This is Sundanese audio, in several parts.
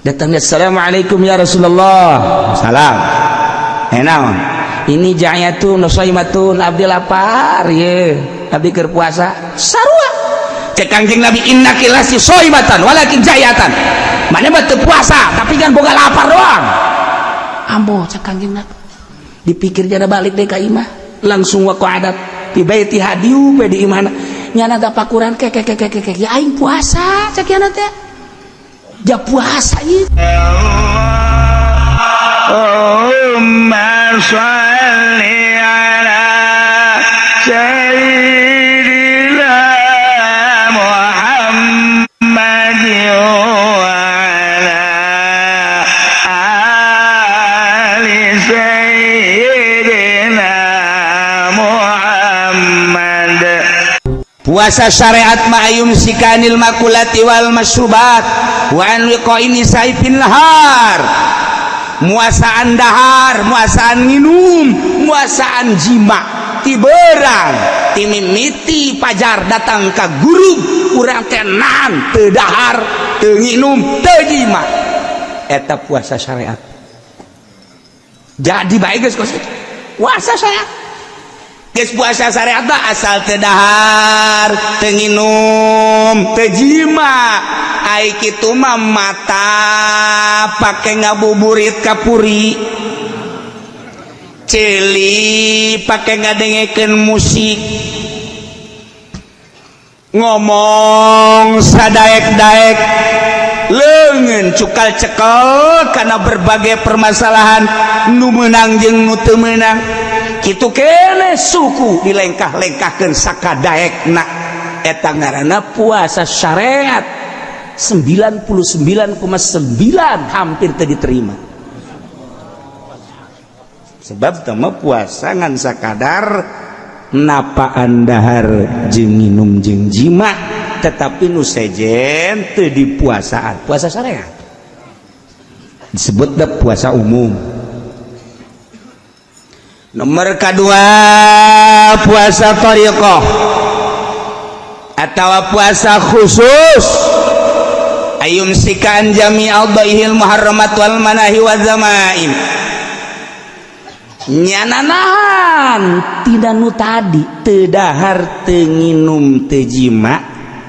Datangnya, "Assalamualaikum ya Rasulullah." "Salam." "Eh, naon?" "Ini ja'yatun shaimatun, abdi lapar ye, abdi keur puasa." Sarua cek Kangjeng Nabi, "Innaki lasti shaimatan walakin ja'yatan." Mana mah teu puasa, tapi kan boga lapar doang. Ambo, cek Kangjeng Nabi. Dipikir jana, balik deh ka imah, langsung waqa'adat fi baitiha, diup di imahna. Nyana tapakuran ke ke ke ke ke, "Ya, aing puasa," cek nyana teh, "ja puasa ieu." اللهم صل على سيدنا محمد وعلى آل سيدنا محمد. Puasa syariat ma ayumsika 'anil makulati wal masyrubat wa an wiqa'in nisa'i fin nahar. Muasaan dahar, muasaan minum, muasaan jima ti berang, ti mimiti pajar datang ka gurub, urang teh nahan, teu dahar, teu nginum, teu jima. Eta puasa syariat. Jadi baik geus kos kitu. Puasa syariat geus, puasa syariat mah asal teu dahar, teu nginum, teu jima. Ai kitu mah mata pake ngabuburit kapuri, ceuli pake ngadengekeun musik, ngomong sadaek-daek, leungeun cukal cekel karena berbagai permasalahan nu meunang jeung nu teu meunang. Kitu kene suku dilengkah-lengkahkeun sakadaekna. Eta ngaranna puasa syariat. 99,9 hampir teu diterima, sebab teu mah puasa ngan sakadar napaan dahar jeung minum jeung jima, tetapi nu sejen teu dipuasaan. Puasa syariat disebut da puasa umum. Nomor kedua, puasa thariqah atau puasa khusus, ayumsika an jami' a'dha'ihil muharramat wal manahi wa dzamaim. Nyana nahan tina nu tadi, teu dahar, teu nginum, teu jima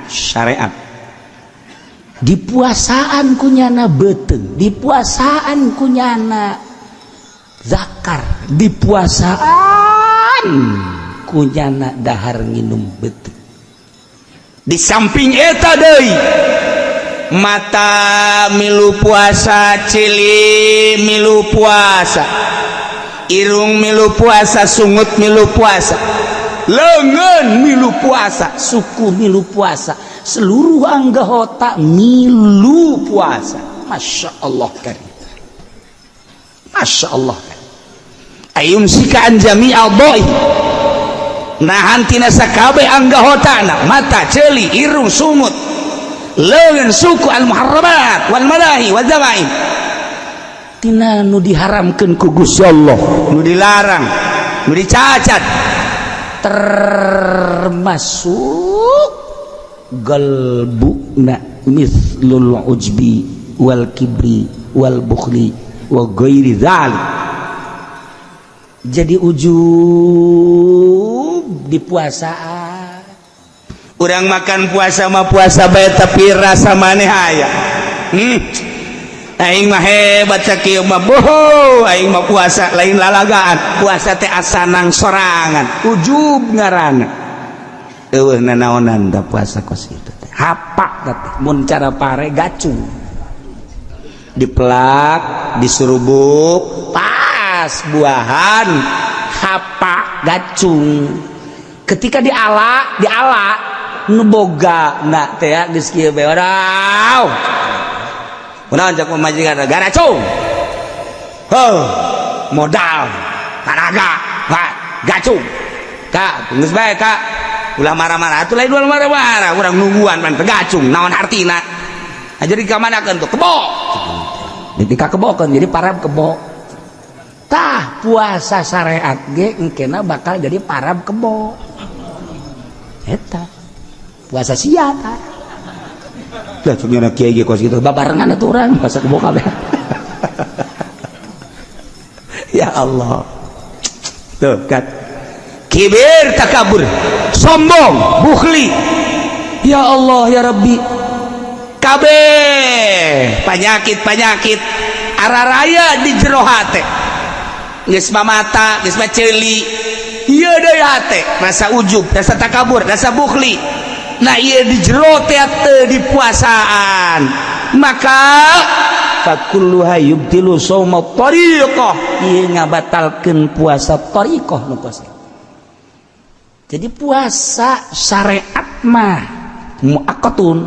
syariat. Dipuasaan ku nyana beuteung, dipuasaan ku nyana zakar, dipuasaan ku nyana dahar nginum beuteung. Di samping eta deui, mata milu puasa, ceuli milu puasa, irung milu puasa, sungut milu puasa, leungeun milu puasa, suku milu puasa, seluruh anggota milu puasa. Masya Allah karim, Masya Allah karim. Ayumsika an jami' a'dha'i, nahan tina sakabeh anggotana, mata, ceuli, irung, sungut, leungeun, suku, al muharramat wal manahi wal dzamaim, tina nu diharamkeun ku Gusti Allah, nu dilarang, nu dicacat, termasuk galbuna mithlul ujbi wal kibri wal bukhli wa ghairi dzalik. Jadi ujub di puasaan. Urang makan puasa mah puasa bae, tapi rasa maneh aya. Aing mah hebat sakieu mah, boho, aing mah puasa lain lalagaan, puasa teh asanang sorangan. Ujub ngaranna. Eueuh nanaonan da puasa kos kitu teh. Hapak teh mun cara pare gacung, dipelak, disurubuk, pas buahan hapak gacung. Ketika diala, diala nu boga na teh geus kieu bae. Wadaw, kunaon cek pamajikan? "Garacung." Heuh, modal tanaga gacung. "Kak, geus bae, Kak, ulah marah-marah atuh." Lain ulah marah-marah, urang nungguan pan gacung naon artina? Nah, jadi kamanakeun tuh kebo, jadi ka kebokeun, jadi parab kebo. Tah, puasa syariat ge engkena bakal jadi parab kebo. Eta puasa sia tah. Lah, cuknya kiai ge kos kitu, babarengan atuh urang puasa kebo kabeh. Ya Allah, tuh kan kibir, takabur, sombong, bukhli. Ya Allah, ya Rabbi, kabeh penyakit penyakit araraya di jero hate. Geus mata, geus mah ceuli, ieu deui hate rasa ujub, rasa takabur, rasa bukhli. Nah, ieu di jero teh teu dipuasaan, maka fakulluha yubtilu shauma tariqah, ieu ngabatalkeun puasa tariqah nu kos. Jadi puasa syariat mah muaqqatun,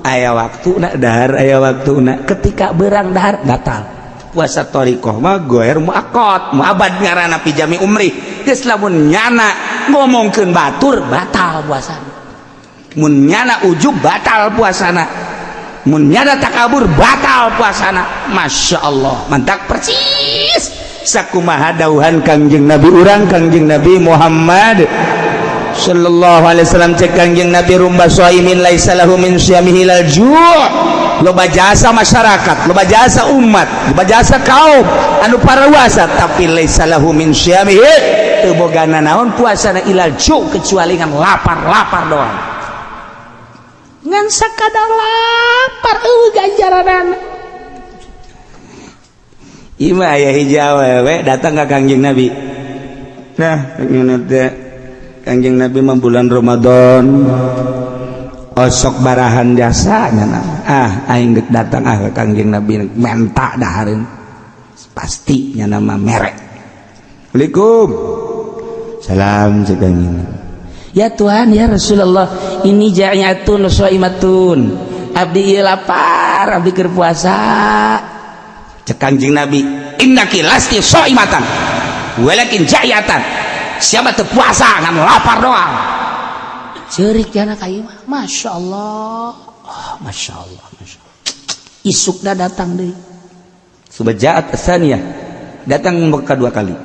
aya waktu nak dahar, aya waktu nak ketika berang dahar batal. Puasa thariqah mah goer muaqqat, muabad ngaranna, fi jami umri. Geus lamun nyana ngomongkeun batur, batal puasana. Mun nyana ujub, batal puasana. Mun nyana takabur, batal puasana. Masya Allah, mantap persis sakumaha dauhan Kangjeng Nabi urang, Kangjeng Nabi Muhammad sallallahu alaihi wasallam. Cek Kangjeng Nabi, "Rubba shaimin laisa lahu min siyamihi illal ju'." Loba jasa masyarakat, loba jasa umat, loba jasa kaum anu parawasa, tapi laisa lahu min siyamihi, teu boga naon puasana, illal ju', kecuali ngan lapar-lapar doang, ngan sakadar lapar, eueuh ganjaranana. Ima aya hiji awewe datang ka Kangjeng Nabi. Nah, ngene teh, Kangjeng Nabi mah bulan Ramadan osok barahan jasanya. Ah, aing geuk datang ah ka Kangjeng Nabi menta dahareun, pasti nya nama merek. Assalamualaikum. Salam, cek Kangjeng. Ya Tuhan, ya Rasulullah, ini ja'iatun shaimatun, abdi ieu lapar, abdi keur puasa. Cek Kangjeng Nabi, "Innaki lasti shaimatan walakin ja'iatan." Siapa teu puasa, ngan lapar doang. Ceurik jana ka ieu mah. Masya Allah, oh, Masya Allah, Masya Allah. Isukna datang deui. Subajaat tsaniyah, datang kedua kali.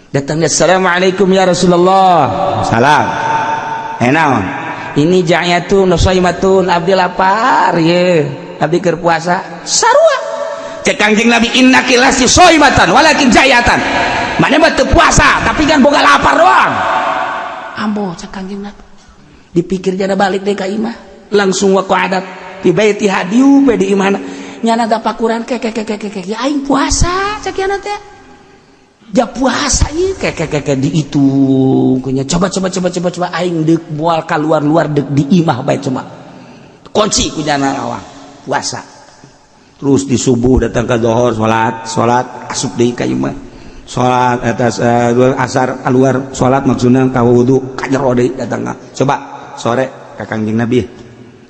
Datang, "Assalamualaikum ya Rasulullah." Salam. Eh, naon? Ini ja'yatun shaimatun, abdi lapar ye, abdi keur puasa. Sarua. Cek Kangjeng Nabi, "Innaki lasti shaimatan walakin ja'yatan." Mana mah teu puasa, tapi kan boga lapar doang. Ambo, cek Kangjeng Nabi. Dipikir jana, balik deh ka imah. Langsung waqa'adat fi baitiha, diup di imahna. Nyana tapakuran, ke ke ke ke ke, ya aing puasa, cek yana teh. Ja puasa ieu, ke ke ke ke, dihitung kunya. Coba coba coba coba coba, aing deuk moal keluar luar, deuk di imah bae, coba kunci ku nyana lawang, puasa. Terus di subuh datang ke zohor, salat salat, asup deui ka imah, salat atas asar keluar salat, maksudna ka wudu, ka jero deui datang. Coba sore ka Kangjeng Nabi.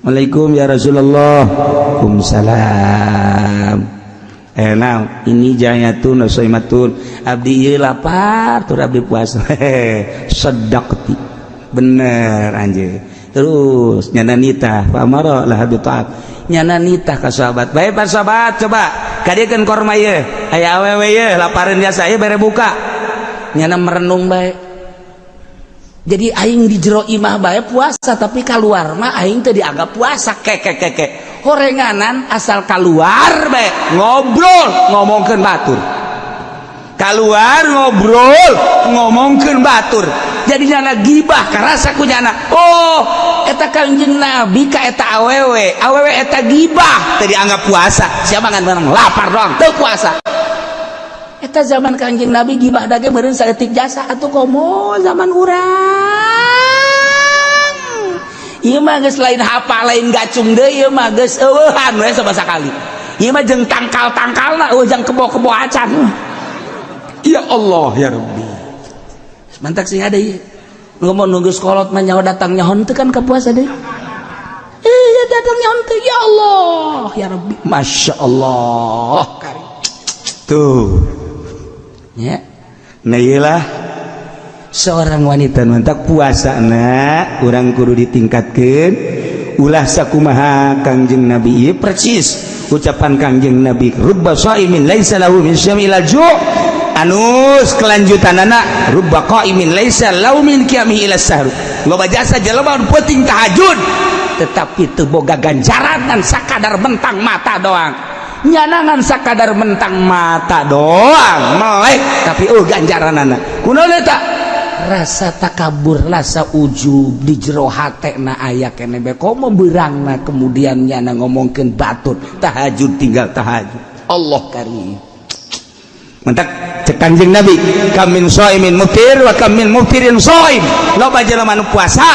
"Assalamualaikum ya Rasulullah." "Waalaikumsalam." Eh, nah, ini jayatun shaimatun, abdi ieu lapar tur abdi puasa. "Sadaqti, bener anjir." Terus nyana nitah, famara lah bi taat, nyana nitah ka sahabat bae. "Pak sahabat, coba kadiekeun korma ieu, aya awewe ieu lapareun jasa ieu, bere buka." Nyana merenung bae. Jadi aing di jero imah bae puasa, tapi keluar mah aing teu dianggap puasa. Ke ke ke ke, horenganan asal keluar bae ngobrol ngomongkeun batur, keluar ngobrol ngomongkeun batur, jadi nyana gibah karasa ku nyana. Oh, eta Kangjeng Nabi ka eta awewe, awewe eta gibah teu dianggap puasa. Siapa ngan menang lapar doang, teu puasa. Eta zaman Kangjeng Nabi gibah dage meureun saeutik jasa atuh, komo zaman urang ieu mah geus lain hapa, lain gacung deui, ieu mah geus eueuhan we sama sakali. Ieu mah jeung tangkal-tangkalna eueuh, jang kebo-kebo acan. Ya Allah, ya Rabbi, mantak sih ada ieu ngomong nunggu sekolot mah nyawa datang nyaho teu kan ka puasa deui. Iya, datang nyaho teu. Ya Allah, ya Rabbi, Masya Allah. Tuh ya, nah, iyalah seorang wanita mantak puasa na urang kudu ditingkatkan, ulah sakumaha Kangjeng Nabi ieu. Persis ucapan Kangjeng Nabi, "Rubba shaimin laisa lahu min syami illa ju'." Anus kelanjutan anak, rubba qaimin laisa lahu min qiyamihi ila sahru. Loba jasa jelema nu penting tahajud, tetapi teu boga ganjaran, ngan sakadar mentang mata doang. Nyanangan sakadar mentang mata doang melek, tapi oh, ganjaran anak kunaon eta? Rasa takabur, rasa ujub di jero hatena aya keneh bae. Komo beurangna kemudian nyana ngomongkeun batur tahajud, tinggal tahajud. Allah karim. Mentak cek Kanjeng Nabi, kam min shaimin muftir wa kam min muftirin shaim. Loba jelema nu puasa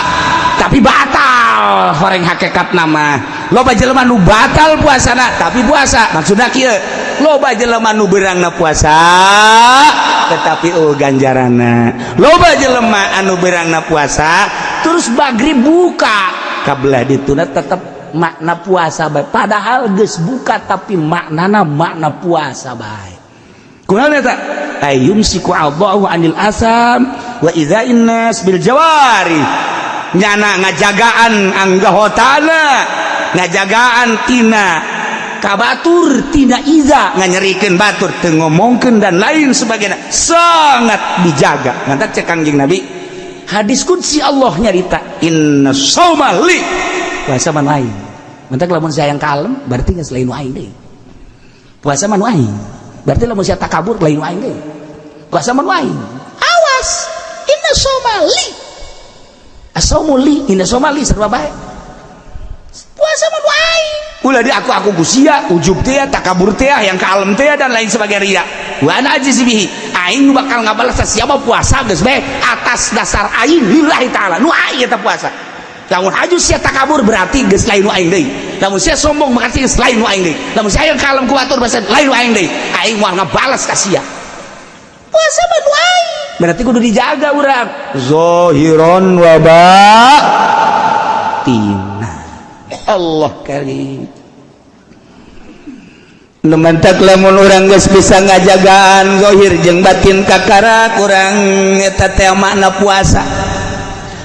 tapi batal horeng hakikat nama. Loba jelema nu batal puasana tapi puasa. Maksudna kieu, loba jelema nu beurangna puasa tetapi oh, ganjaranna. Loba jelema anu beurangna puasa terus magrib buka, kabelah dituna tetep makna puasa bae, padahal geus buka, tapi maknana makna puasa bae. Kunaon eta? Ayumsiku Allahu anil asam wa idza'in nas bil jawari. Nyana ngajagaan anggahotana, ngajagaan tina kabatur, tina iza, nganyerikeun batur, teu ngomongkeun dan lain sebagainya, sangat dijaga. Ngantak cek Kangjeng Nabi, hadis qudsi, Allah nyarita, inna shauma li, puasa mah lain. Mentak lamun saya yang kalem berarti geus lain aing deui. Puasa mah aing. Berarti lamun sia takabur, lain aing deui. Puasa mah aing. Awas, inna shauma li, asaumu li, inna shauma li, sarua bae. Puasa mah aing, ulah di aku ku sia, ujub teh, takabur teh, yang kalem teh, dan lain sebagainya, ria. Wa ana ajzi bihi, aing nu bakal ngabalas siapa. Puasa geus bae atas dasar aing, lillahi taala, nu aing eta puasa. Lamun haju sia takabur, berarti geus lain nu aing deui. Lamun sia sombong, berarti geus lain nu aing deui. Lamun sia yang kalem ku batur, berarti lain nu aing deui. Aing moal ngabalas ka sia. Puasa mah nu aing, berarti kudu dijaga urang zahiron wa batina. Allah karim. Lumantak lamun urang geus bisa ngajagaan zahir jeung batin, kakara kurang eta teh makna puasa.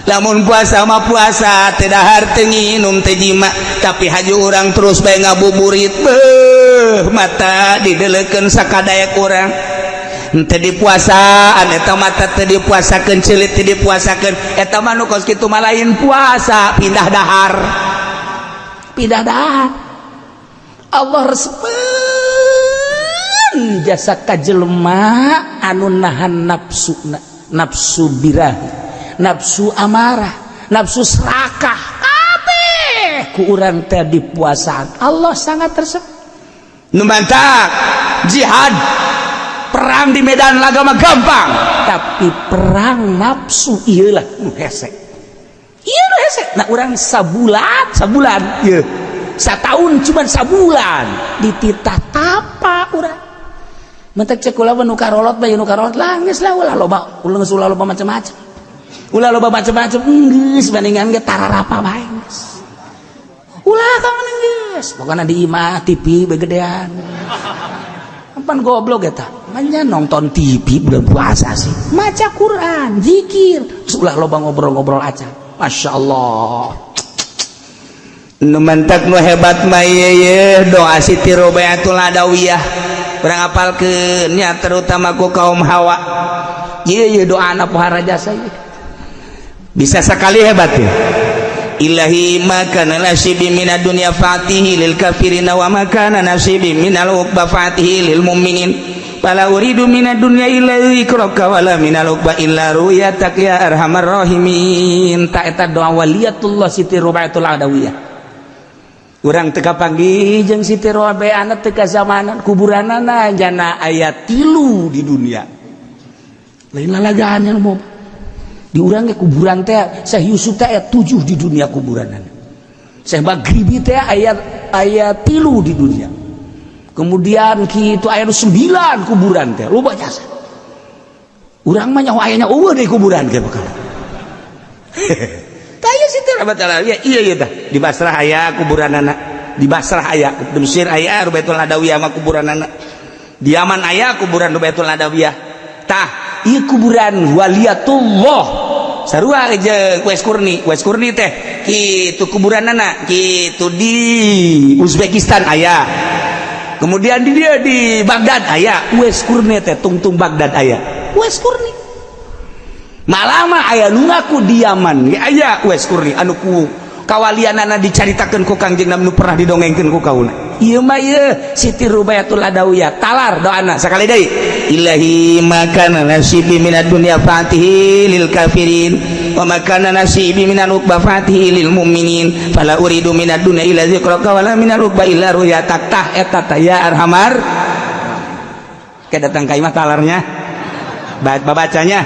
Lamun puasa mah puasa, teu dahar, teu nginum, teu jima, tapi haju urang terus bae ngabuburit, beuh, mata dideleukeun sakadaek urang. Teu dipuasaan eta mata, teu dipuasakeun ceulit, teu dipuasakeun. Eta mah nu kos kitu mah lain puasa, pindah dahar, pindah dahar. Allah resepeun jasa ka jelema anu nahan nafsu, nafsu birahi, nafsu amarah, nafsu serakah, kabeh ku urang teh dipuasaan. Allah sangat resep. Nu mantak jihad, perang di medan laga mah gampang, tapi perang nafsu iyalah nu hese, iya nu hese. Nah, urang sabulan, sabulan ieu satahun, cuman sabulan dititah tapa urang. Mentek cek kula, nu karolot bae, nu karolot lah, geus lah, ulah loba, ulah, geus ulah loba macam-macam, ulah loba macam-macam, geus bandingan ge tararapa bae, geus ulah kamu, geus pokokna di imah TV begedean. Pan goblok eta manya, nonton TV bulan puasa sih. Maca Quran, zikir, terus ulah loba ngobrol-ngobrol aja. Masya Allah. Nu mantak nu hebat mah ye doa Siti Robiatul Adawiyah. Urang apalkeun nya, terutama ku kaum hawa. Ieu ye doa anak pohara jasa ieu. Bisa sekali hebat ya. Ilahi ma kana nasibi minad dunya fatihi lil kafirina wa ma kana nasibi minal uqba fatihi lil mu'minin, fala uridu minad dunya illa dzikraka wala minal uqba illa ru'yatak ya arhamar rahimin. Ta eta doa waliyatullah Siti Rubatul Adawiyah. Urang teu kapanggih jeung Siti Robiah, teu kazamanan. Kuburanana jana aya 3 di dunia, lain lalagaan yang mau di urang ge. Kuburan teh Syekh Yusuf teh aya 7 di dunia kuburanana. Syekh Maghribi teh aya aya 3 di dunia. Kemudian kitu aya 9 kuburan teh, loba jasa. Urang mah nyaho ayana eueuh deui kuburan ge bakal. Tah ieu Siti Robiatul, iya iya iya tah di Basrah aya kuburanana, di Basrah aya, di Mesir aya Rubatul Adawiyah mah kuburanana, di Yaman aya kuburan Rubatul Adawiyah. Tah ieu kuburan waliyatullah sarua jeung Wes Kurni. Wes Kurni teh kitu kuburanana kitu, di Uzbekistan aya. Kemudian di dia di Baghdad aya Uwais Qarni teh, tungtung Baghdad aya Uwais Qarni. Malah mah aya nu ngaku di Yaman ge aya Uwais Qarni anu ku kawalianana dicaritakeun ku Kangjeng Nabi, nu pernah didongengkeun ku kaula. Ieu mah ieu Siti Rubayatul Adawiyah, talar doana sakali deui. Ilahi ma kana nasibi minad dunya fatihi lil kafirin wa ma kana nasibi minan uqba fatihi lil mu'minin fala uridu minad dunya illa dzikraka wala minal uqba illa ru'yatak. Tah eta tah ya arhamar. Ke datang ka imah talarnya babacanya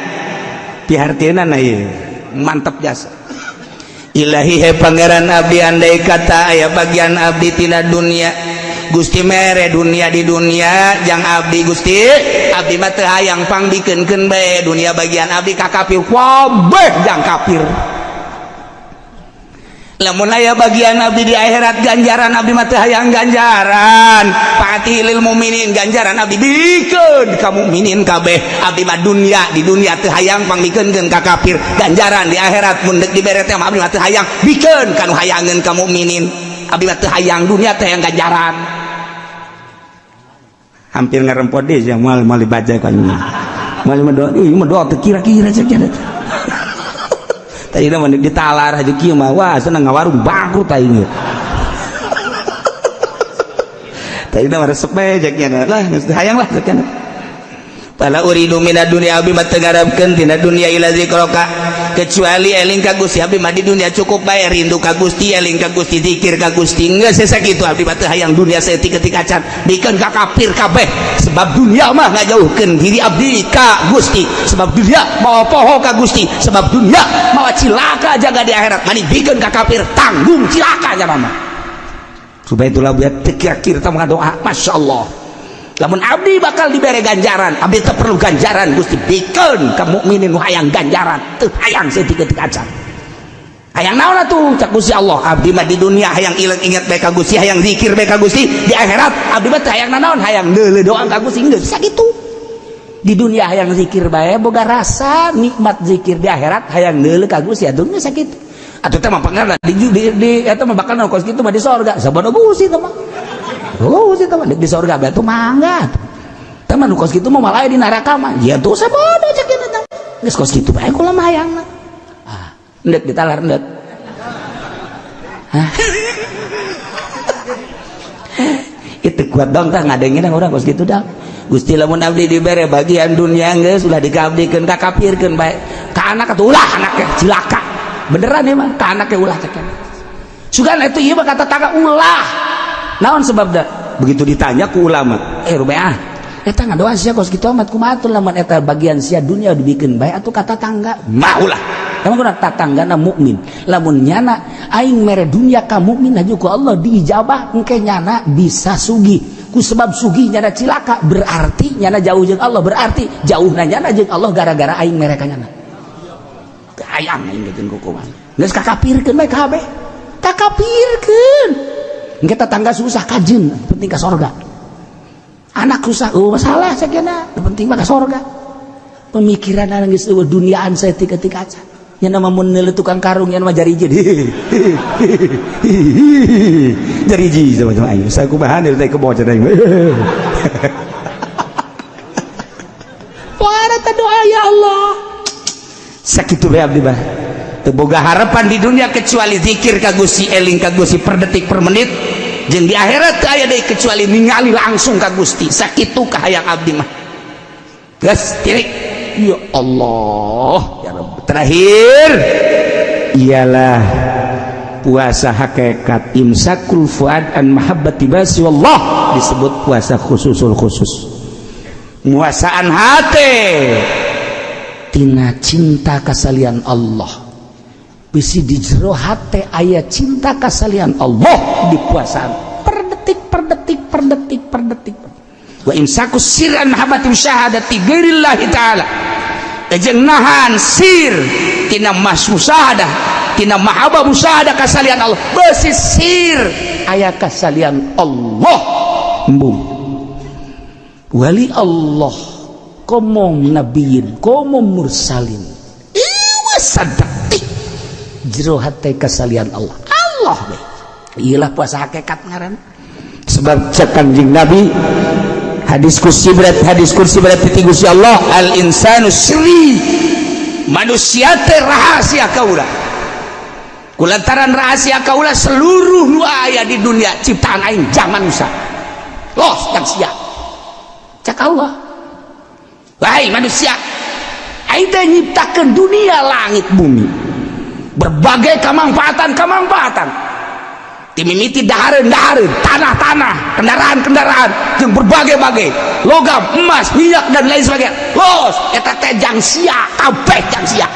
pihartieunana ieu mantep jasa. Ilahi he Pangeran abdi, andai kata aya bagian abdi tina dunia, Gusti mere dunia di dunia jang abdi. Gusti, abdi mah teu hayang, pangbikeunkeun bae dunia bagian abdi ka kafir kabeh, jang kafir. Lamun aya bagian abdi di akhirat ganjaran, abdi mah teu hayang ganjaran, fa'tihi lil mukminin, ganjaran abdi bikeun ka mukminin kabeh. Abdi mah dunia di dunia teu hayang, pangbikeunkeun ka kafir. Ganjaran di akhirat mun deuk dibere teh abdi mah teu hayang, bikeun ka nu hayangeun ka mukminin. Abdi mah teu hayang dunia, teu hayang ganjaran. Hampir ngerempot deh yang mal mal dibaca kan mal mah doa ieu mah doa teu kira-kira cek tadi mah ditalar aja kieu mah, wah, senang ngawarung bangkrut aing. Tadi mah resep bae cek lah, geus hayang lah cek. Fala uridu minad dunya, abdi mah teu ngarepkeun tina dunia, illa zikraka, kecuali eling ka Gusti. Abdi mah di dunia cukup bae rindu ka Gusti, eling ka Gusti, zikir ka Gusti, geus sakitu. Abdi mah teu hayang dunia saeutik-eutik acan, bikeun ka kafir kabeh, sebab dunia mah ngajauhkeun diri abdi ka Gusti, sebab dunia mawa poho ka Gusti, sebab dunia mawa cilaka jaga di akhirat. Mani bikeun ka kafir, tanggung cilaka nya mah. Supaya itulah buat teu kira-kira doa, Masya Allah. Lamun abdi bakal diberi ganjaran, abdi teu perlu ganjaran. Gusti, bikeun ka mukminin nu hayang ganjaran, teu hayang saeutik-eutik acan. Hayang naon atuh? Cak Gusti Allah, abdi mah di dunia hayang ilang inget bae ka Gusti, hayang zikir bae ka Gusti. Di akhirat abdi mah teu hayang nanaon, hayang deuleu doang ka Gusti, geus sakitu. Di dunia hayang zikir bae, boga rasa nikmat zikir. Di akhirat hayang deuleu ka Gusti, atuh geus sakitu. Atuh teh mah pangarna di eta mah bakal kos kitu mah di sorga sabodo Gusti teh mah. Oh, sih teman di sorga batu mangga. Teman kos kitu mah malah di neraka mah. Ya tuh sabodo cek eta. Geus kos kitu bae kula mah hayangna. Ah, endek ditalar endek. Hah? Itu kuat dong tah ngadengin urang kos kitu dah. Gusti, lamun abdi dibere bagian dunia geus ulah dikabdikeun ka kafirkeun bae. Ka anak atuh ulah, anaknya cilaka. Beneran ya mah ka anaknya ulah cek. Sugan itu ieu mah kata tangga ulah. Naon sebabna? Begitu ditanya ku ulama, eh rubeah, eta ngadoa sia kos kitu amat kumaha atuh lamun eta bagian sia dunia dibikeun bae atuh kata tangga mah ulah. Emang kuna tatanggana mukmin. Lamun nyana aing mere dunia ka mukmin aju ku Allah diijabah, engke nyana bisa sugih. Ku sebab sugih nyana cilaka, berarti nyana jauh jeung Allah, berarti jauhna nyana jeung Allah gara-gara aing mere ka nyana. Teu hayang aing geus kukuman. Geus kakapirkeun bae kabeh. Kakapirkeun. Engke tetangga susah kajen, penting ka sorga. Anak susah, oh masalah sakena, penting mah ka sorga. Pemikiran anak geus eueuh duniaan saeutik-eutik acan. Nya nama mun neuleuh tukang karung nya mah jariji. Jariji sama-sama aing. Sakumaha teh ke bawah cenah aing. Wah, doa ya Allah. Sakitu bae abdi mah. Teu boga harapan di dunia kecuali zikir ka Gusti, eling ka Gusti per detik per menit, jeung di akhirat teu aya deui kecuali ningali langsung ka Gusti. Sakitu kahayang abdi mah. Geus tirik. Ya Allah, ya Rabb. Terakhir ialah puasa hakikat imsakul fuad an mahabbati basi wallah, disebut puasa khususul khusus. Muasaan hati tina cinta kasalian Allah. Bisi di jero hate aya cinta kasalian Allah, dipuasaan per detik per detik per detik per detik. Wa imsakus sir an mahabbati musyahadati ghairillahi ta'ala, jeung nahan sir tina mas musyahadah, tina mahabbah musyahadah kasalian Allah. Besi sir aya kasalian Allah, embung wali Allah komo nabiyin komo mursalin iwa sadetik jero hate kasalian Allah. Allah we iyalah puasa hakikat ngaran. Sebab cek Kanjeng Nabi, hadis kursi berat, hadis kursi berat ti Gusti Allah, al insanu sirri, manusia teh rahasia kaula. Kulantaran rahasia kaula, seluruh nu aya di dunia ciptaan aing jang manusia los jang sia. Cek Allah, wahai manusia, aing teh nyiptakeun dunia, langit, bumi, berbagai kemanfaatan-kemanfaatan, timimiti dahareun dahareun, tanah-tanah, kendaraan-kendaraan yang berbagai-bagai logam, emas, minyak, dan lain sebagainya, los eta teh jang sia kabeh, jang sia.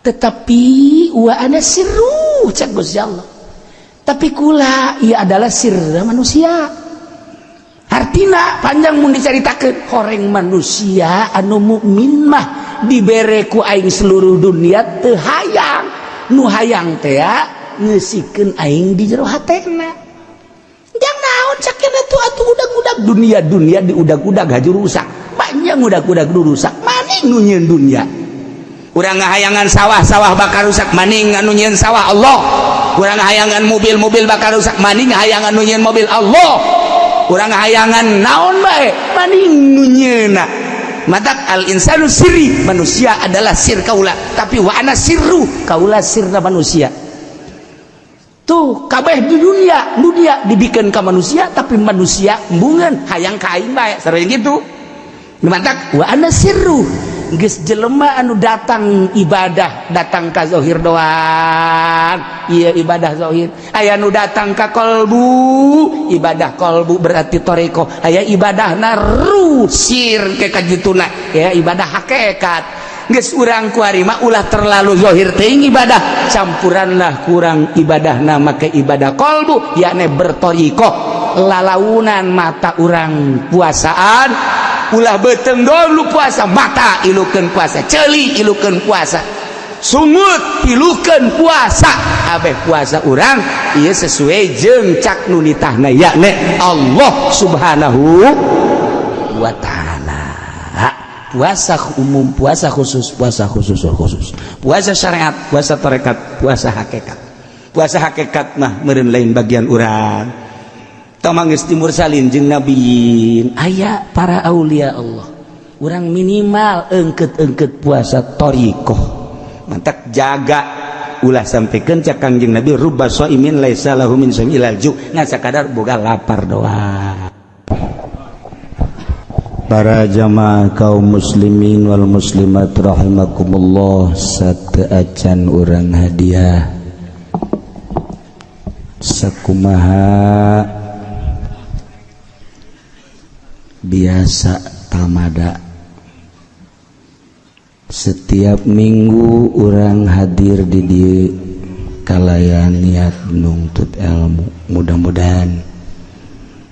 Tetapi wa ana sirru, cek Gusti Allah, tapi kula ia adalah sirra manusia. Artina panjang mun dicaritakeun. Horeng manusia anu mukmin mah dibere ku aing seluruh dunia teu hayang, nu hayang teh ngeusikeun aing di jero hatena. Jang naon cakena tuh atuh udag-udag dunia? Dunia di udag-udag haju rusak, banyak udag-udag rusak. Maning nu nyieun dunia? Urang ngahayangan sawah, sawah bakal rusak. Maning anu nyieun sawah? Allah. Urang ngahayangan mobil, mobil bakal rusak. Maning hayangan nu nyieun mobil? Allah. Urang ngahayangan naon bae, maning nu nyieunna? Matak al insanu sirri, manusia adalah sir kaula, tapi wa ana sirru, kaula sirna manusia. Tuh kabeh di dunia, dunia dibikin ke manusia, tapi manusia embungan hayang ka aing bae, sareng gitu. Matak wa ana sirru. Geus jelema anu datang ibadah, datang ka zahir doang, iya ibadah zahir. Aya nu datang ka kolbu, ibadah kolbu berarti toreko. Aya ibadah naru sir ke kajituna ya, ibadah hakikat. Geus urang kuari mah ulah terlalu zahir teuing ibadah, campuranlah kurang ibadahna make ibadah kolbu, yakni bertoriko. Lalaunan mata urang puasaan, ulah beuteung dulu puasa, mata ilukeun puasa, ceuli ilukeun puasa, sungut ilukeun puasa. Abeh puasa urang ieu sesuai jeung cak nu nitahna, yakni Allah Subhanahu wa Ta'ala. Puasa umum, puasa khusus, puasa khusus khusus, puasa syariat, puasa tarekat, puasa hakikat. Puasa hakikat mah meureun lain bagian urang. Tamang geus timursalin jeung nabiyin, aya para aulia Allah. Urang minimal engket-engket puasa thoriqoh. Mantak jaga ulah sampaikan cak Kangjeng Nabi, rubba shaimin laisa lahu min shaimi ilal ju', ngan sakadar boga lapar doang. Para jamaah kaum muslimin wal muslimat rahimakumullah, sateuacan urang hadiah sakumaha biasa tamada setiap minggu urang hadir di dieu kalayan niat nuntut ilmu. Mudah-mudahan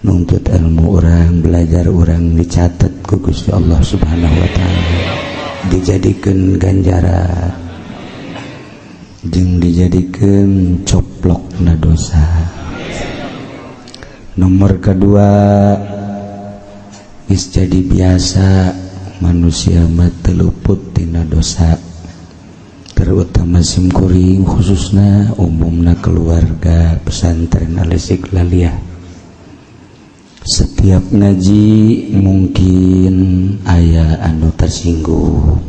nuntut ilmu urang, belajar urang dicatat ku Gusti Allah Subhanahu wa Ta'ala, dijadikan ganjaran jeung dijadikan coplok na dosa. Nomor kedua, geus jadi biasa manusia mah teu luput tina dosa, terutama simkuring khususnya, umumna keluarga pesantren Al Istiqlaliyah. Setiap ngaji mungkin aya anu tersinggung,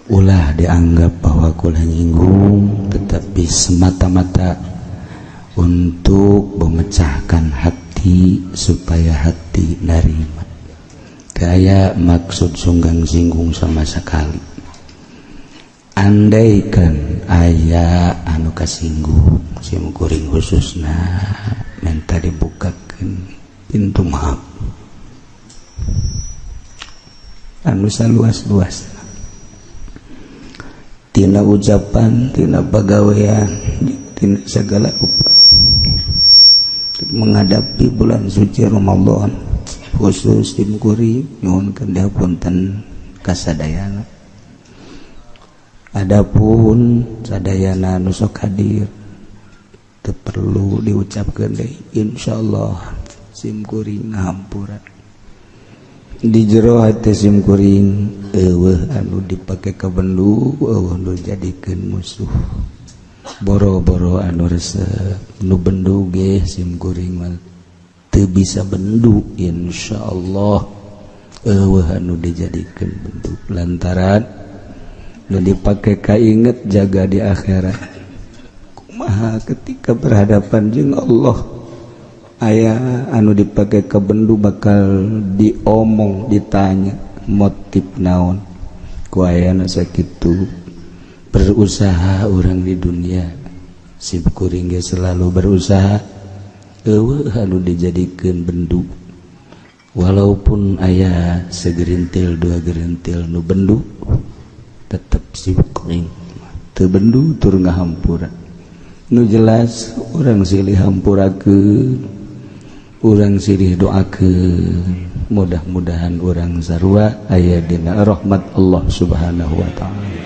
ulah dianggap bahwa kula nyinggung, tetapi semata-mata untuk memecahkan hati supaya hati narima. Gaya maksud sunggang singgung sama sekali. Andaikan aya anu kasinggung, sim kuring khususna minta dibukakan pintu maaf anu saluas-luas, tina ucapan, tina pagawean, tina segala rupa. Menghadapi bulan suci Ramadan khusus sim kuring nyuhunkeun dihapunten kasadayana. Adapun sadayana nu sok hadir teu perlu diucapkeun deui, insyaallah sim kuring ngahampura. Di jero hati sim kuring eueuh anu dipake kabendu, eueuh nu jadikeun musuh. Boro-boro anu resep, nu bendu ge sim kuring mah teu bisa bendu. Insyaallah euweuh anu dijadikeun bendu, lantaran nu dipake kainget jaga di akhirat, kumaha ketika berhadapan jeung Allah. Aya anu dipake ka bendu, bakal diomong, ditanya motif naon ku ayana. Sakitu berusaha orang di dunia, sim kuring ge selalu berusaha, euweuh anu dijadikeun bendu. Walaupun aya segerintil dua gerintil nu bendu, tetep sim kuring teu bendu tur ngahampura. Nu jelas urang silih hampurakeun, urang silih doakeun, mudah-mudahan urang sarua aya dina rahmat Allah Subhanahu wa Ta'ala.